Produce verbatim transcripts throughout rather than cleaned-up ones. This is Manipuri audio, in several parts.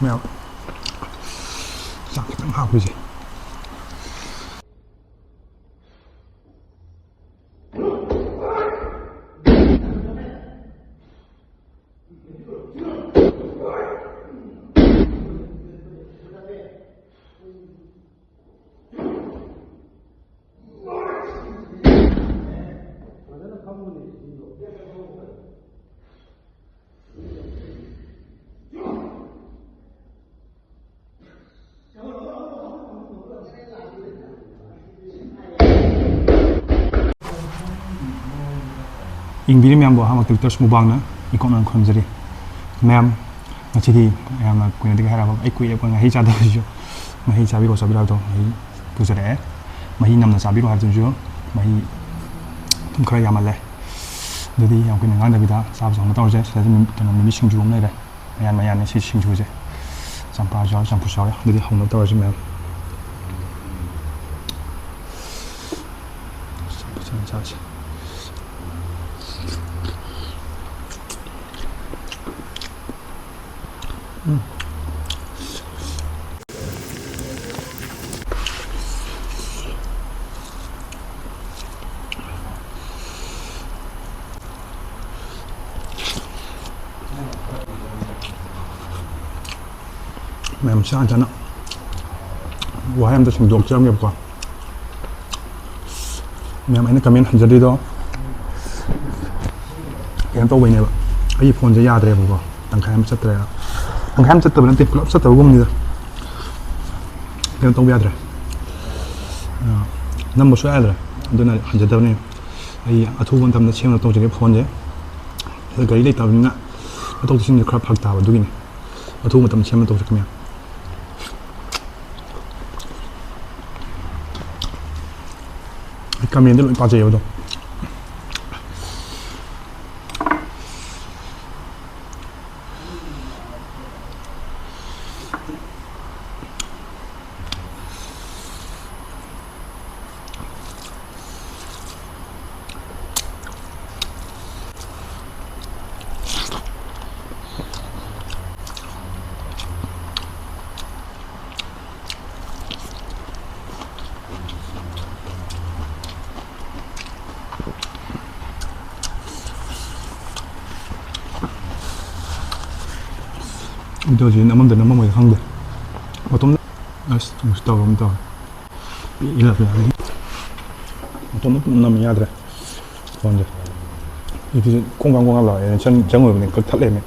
ꯃꯌꯥꯝ, ꯆꯥꯛ ꯈꯤꯇꯪ ꯍꯥꯞꯈꯤꯁꯦ꯫ ꯌꯦꯡꯕꯤꯔꯤ ꯃꯌꯥꯝꯕꯨ ꯑꯍꯥꯟꯕ ꯇ꯭ꯋꯤꯇꯔꯁ ꯃꯨꯛꯕꯥꯡꯅ ꯏꯀꯣꯛꯅ ꯈꯨꯔꯨꯝꯖꯔꯤ꯫ ꯃꯌꯥꯝ, ꯉꯁꯤꯗꯤ ꯌꯥꯝꯅ ꯀꯨꯏꯅꯗꯒꯤ ꯍꯥꯏꯔꯕ ꯑꯩ ꯀꯨꯏꯔꯦ ꯑꯩꯈꯣꯏ ꯉꯥꯍꯩ ꯆꯥꯗꯕꯁꯤꯁꯨ꯫ ꯉꯥꯍꯩ ꯆꯥꯕꯤꯔꯣ, ꯆꯥꯕꯤꯔꯣ ꯍꯥꯏꯕꯗꯣ ꯉꯥꯍꯩ ꯄꯨꯖꯔꯛꯑꯦ꯫ ꯃꯍꯤ ꯅꯝꯅ ꯆꯥꯕꯤꯔꯣ ꯍꯥꯏꯕꯗꯨꯁꯨ ꯃꯍꯤ ꯑꯗꯨꯝ ꯈꯔ ꯌꯥꯝꯃꯜꯂꯦ꯫ ꯑꯗꯨꯗꯤ ꯌꯥꯝ ꯀꯨꯏꯅ ꯉꯥꯡꯗꯕꯤꯗ ꯆꯥꯕꯁꯨ ꯍꯧꯅ ꯇꯧꯔꯁꯦ꯫ ꯁꯤꯗ ꯑꯗꯨꯝ ꯀꯩꯅꯣ ꯃꯤꯃꯤ ꯁꯤꯡꯖꯨ ꯑꯃ ꯂꯩꯔꯦ꯫ ꯃꯌꯥꯟ ꯃꯌꯥꯟꯅꯦ ꯁꯤ ꯁꯤꯡꯖꯨꯁꯦ꯫ ꯆꯝꯄ꯭ꯔꯥꯁꯨ ꯌꯥꯎꯔꯦ, ꯆꯝꯐꯨꯠꯁꯨ ꯌꯥꯎꯔꯦ꯫ ꯑꯗꯨꯗꯤ ꯍꯧꯅꯕ ꯇꯧꯔꯁꯤ ꯃꯌꯥꯝ꯫ ꯐꯖꯅ ꯆꯥꯁꯤ꯫ ꯎꯝ꯫ ꯃꯌꯥꯝ ꯆꯥ ꯆꯥꯅ ꯋꯥꯍꯩ ꯑꯝꯇ ꯁꯦꯡꯗꯣꯛꯆꯔꯝꯒꯦꯕꯀꯣ꯫ ꯃꯌꯥꯝ, ꯑꯩꯅ ꯀꯃꯦꯟ ꯍꯟꯖꯗ꯭ꯔꯤꯗꯣ ꯀꯩꯅꯣ ꯇꯧꯕꯩꯅꯦꯕ, ꯑꯩꯒꯤ ꯐꯣꯟꯁꯦ ꯌꯥꯗ꯭ꯔꯦꯕꯀꯣ, ꯇꯪꯈꯥꯏ ꯑꯃ ꯆꯠꯇ꯭ꯔꯦ꯫ ꯇꯪꯈꯥꯏ ꯑꯃ ꯆꯠꯇꯕ ꯅꯠꯇꯦ, ꯄꯨꯂꯞ ꯆꯠꯇꯕꯒꯨꯝꯕꯅꯤꯗ꯫ ꯀꯩꯅꯣ ꯇꯧꯕ ꯌꯥꯗ꯭ꯔꯦ꯫ ꯑ, ꯅꯝꯕ ꯁꯨꯡꯌꯥ ꯌꯥꯗ꯭ꯔꯦ꯫ ꯑꯗꯨꯅ ꯍꯟꯖꯗꯕꯅꯦ꯫ ꯑꯩ ꯑꯊꯨꯕ ꯃꯇꯝꯗ ꯁꯦꯝꯅꯕ ꯇꯧꯖꯒꯦ ꯐꯣꯟꯁꯦ꯫ ꯁꯤꯗ ꯒꯥꯔꯤ ꯂꯩꯇꯕꯅꯤꯅ ꯆꯠꯊꯣꯛ ꯆꯠꯁꯤꯟꯁꯦ ꯈꯔ ꯐꯔꯛ ꯇꯥꯕ, ꯑꯗꯨꯒꯤꯅꯦ꯫ ꯑꯊꯨꯕ ꯃꯇꯝꯗ ꯁꯦꯝꯅꯕ ꯇꯧꯖꯔꯛꯀꯦ ꯃꯌꯥꯝ꯫ ꯑꯩ ꯀꯃꯦꯟꯗ ꯂꯣꯏ ꯄꯥꯖꯩꯌꯦꯕ ꯑꯗꯣ꯫ ꯚꯤꯗꯤꯑꯣꯁꯤ ꯅꯝꯃꯝꯗ ꯅꯝꯃꯝꯃꯣꯏꯗ ꯈꯪꯗꯦ꯫ ꯃꯇꯣꯝꯗ ꯑꯁ ꯑꯃꯨꯛꯁꯨ ꯇꯧꯔꯕ ꯑꯃ ꯇꯧꯔꯦ꯫ ꯄꯤ ꯏꯜꯂ ꯄꯤ ꯏꯜꯂ꯫ ꯃꯇꯣꯝꯗ ꯄꯨꯡꯅꯝ ꯅꯝ ꯌꯥꯗ꯭ꯔꯦ꯫ ꯐꯣꯟꯁꯦ꯫ ꯏꯗꯤ ꯀꯣꯡꯒꯥꯡ ꯀꯣꯡꯒꯥꯡ ꯂꯥꯎꯔꯦ꯫ ꯆꯪ-, ꯆꯪꯉꯨꯔꯕꯅꯤ ꯀꯛꯊꯠꯂꯦꯃꯦ꯫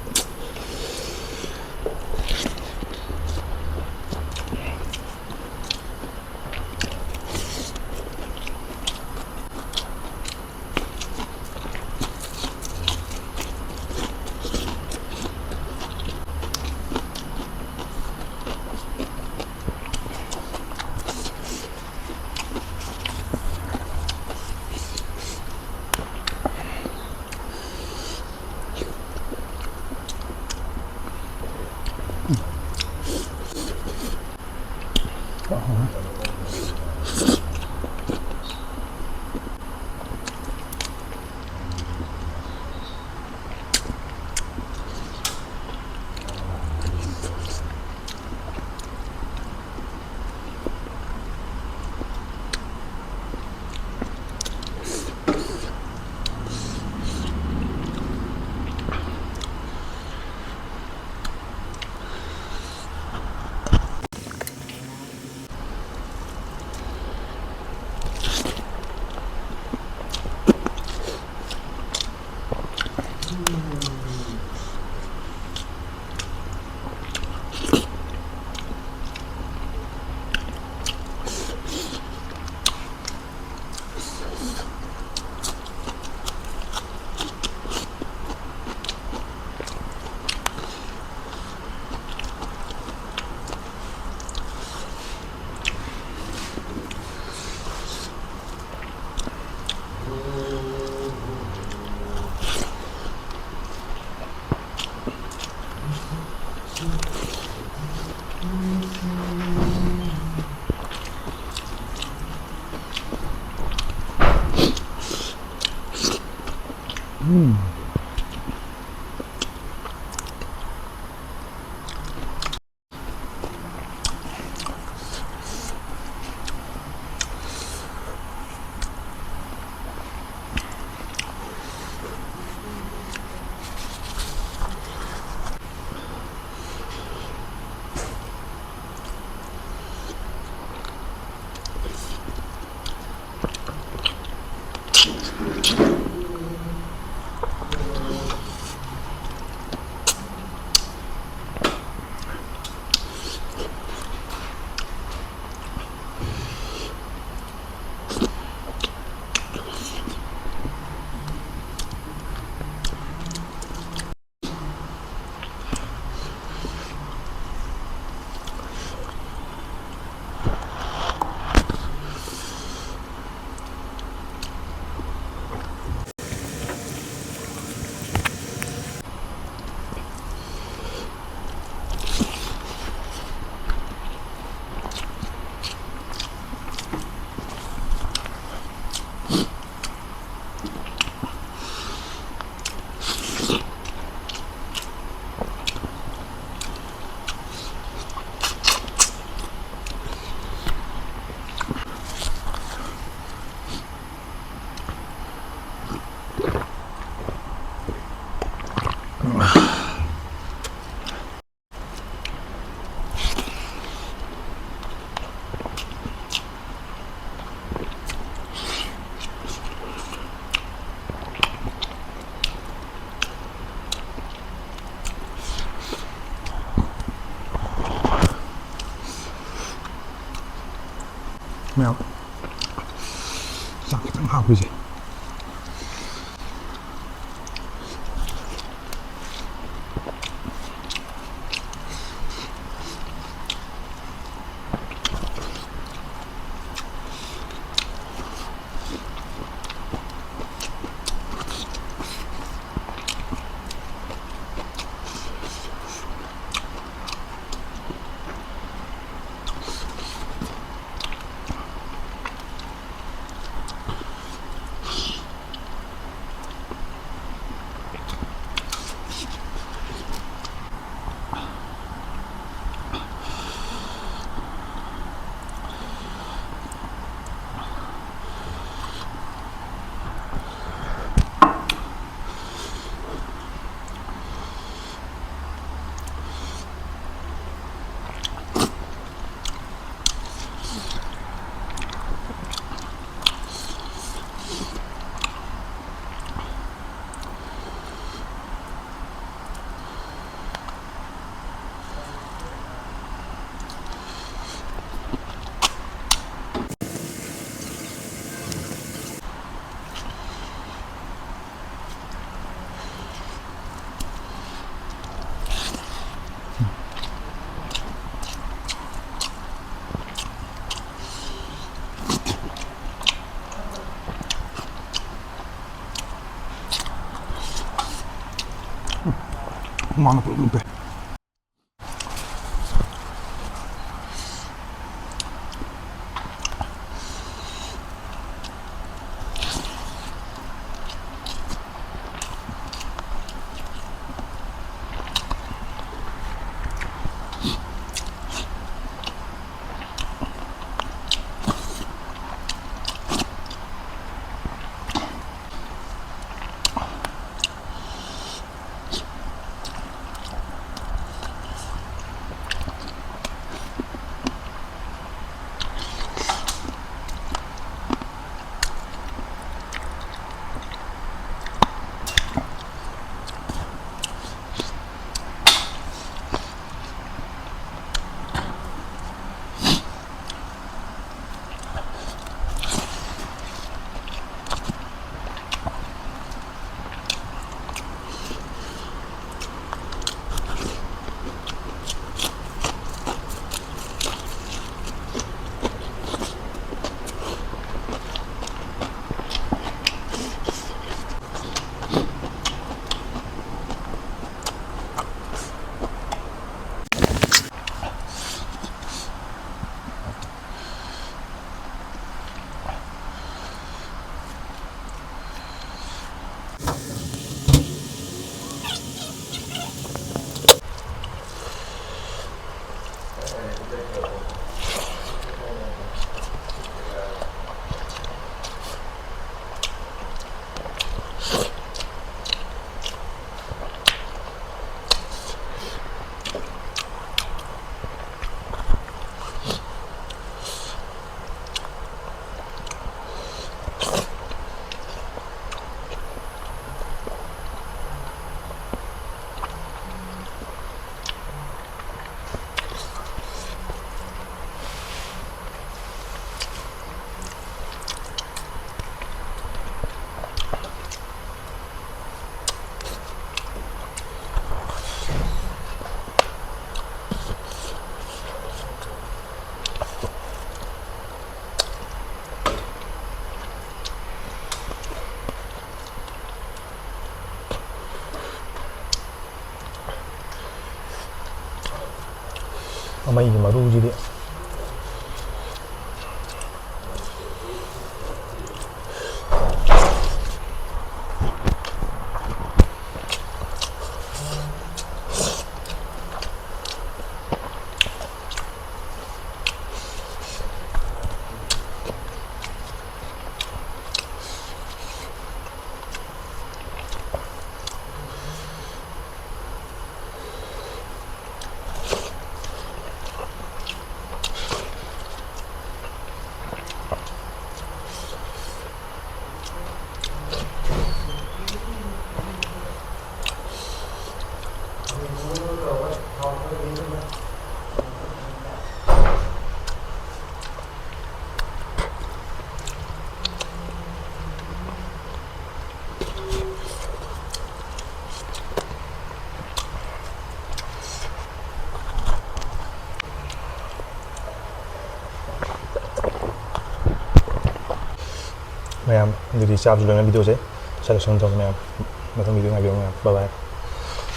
ꯃꯌꯥꯝ ꯆꯥꯛ ꯈꯤꯇꯪ ꯍꯥꯞꯄꯤꯁꯦ꯫ ꯍꯨꯃꯥꯡꯅ ꯄꯨꯂꯞ ꯂꯨꯞꯄꯦ꯫ ꯃꯩꯒꯤ ꯃꯔꯨꯁꯤꯗꯤ꯫ ꯃꯌꯥꯝ ꯑꯗꯨꯗꯤ ꯆꯥꯕꯁꯨ ꯂꯣꯏꯅ ꯚꯤꯗꯤꯑꯣꯁꯦ ꯁꯦꯂꯦꯛꯁꯟ ꯇꯧꯒꯦ ꯃꯌꯥꯝ꯫ ꯃꯊꯪ ꯚꯤꯗꯤꯑꯣ ꯉꯥꯏꯕꯤꯔꯣ ꯃꯌꯥꯝ꯫ ꯕꯥꯏ ꯕꯥꯏ꯫